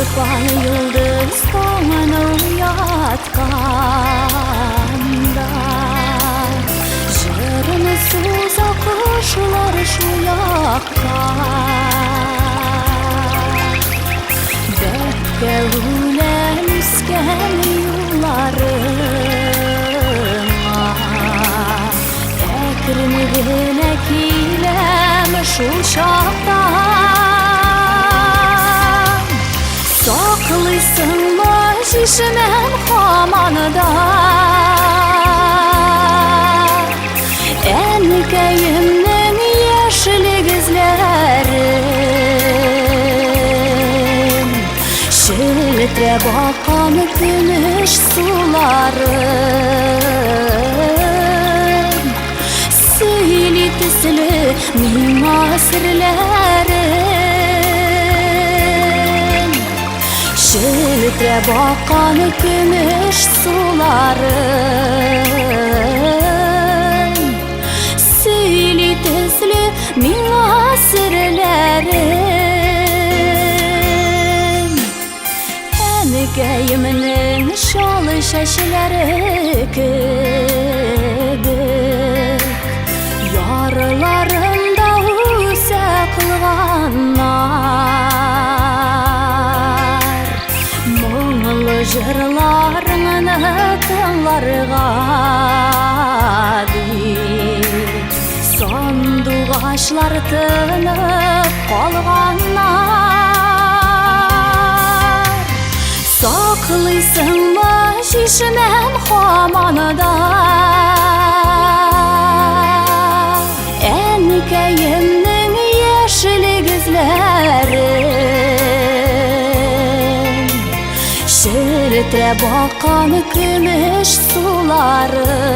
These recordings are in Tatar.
Чулпан йолдыз таңын уятканда, Җырын суза кошлар шул якка. Бәбкә үлән үскән юлларыңа, Әкрен генә киләм шул чакта. Саклыйсыңмы чишмәм һаман да, Әнкәемнең яшьлек эзләрен, Челтерәп аккан көмеш суларын, Сөйли төсле миңа серләрен. Челтерәп аккан көмеш суларын, Сөйли төсле миңа серләрен. Әнкәемнең шал чәчләре кебек, Ярларында үсә кылганнар. Моңлы җырларыңны тыңларга дип, Сандугачлар тынып калганнар. Саклыйсыңмы чишмәм һаман да, Әнкәемнең яшьлек эзләрен, Челтерәп аккан көмеш суларын,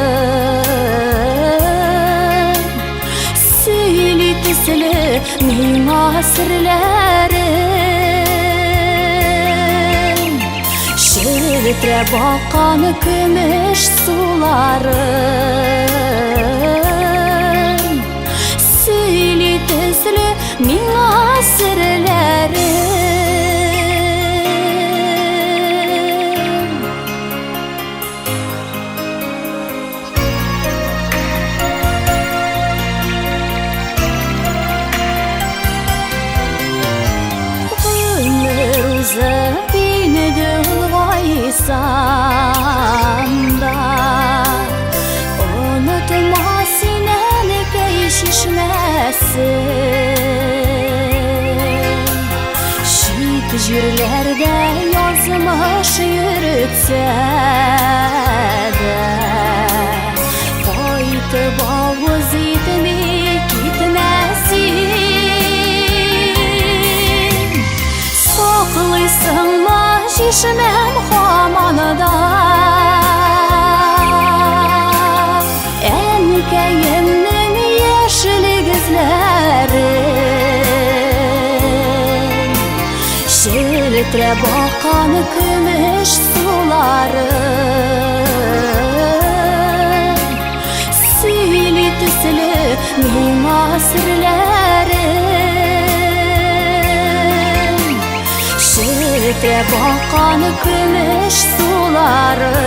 Сөйли төсле миңа серләрен. Челтерәп аккан көмеш суларын, Сөйли төсле миңа серләрен. Гомер узып инде олыгайсам да, Онытма син, әнкәй чишмәсе. Чит җирләрдә язмыш йөртсә дә, Кайтып авыз итми китмә син. Саклыйсыңмы чишмәм һаман да, Әнкәемнең яшьлек эзләрен, Челтерәп аккан көмеш суларын, Сөйли төсле миңа серләрен. Челтерәп аккан көмеш суларын,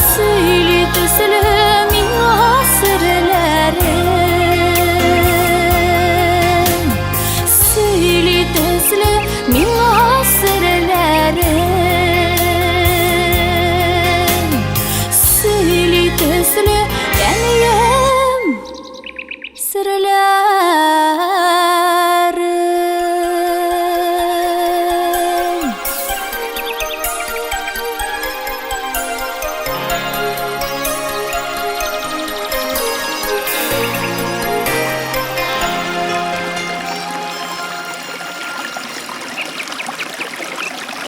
Сөйли төсле миңа серләрен. Сөйли төсле миңа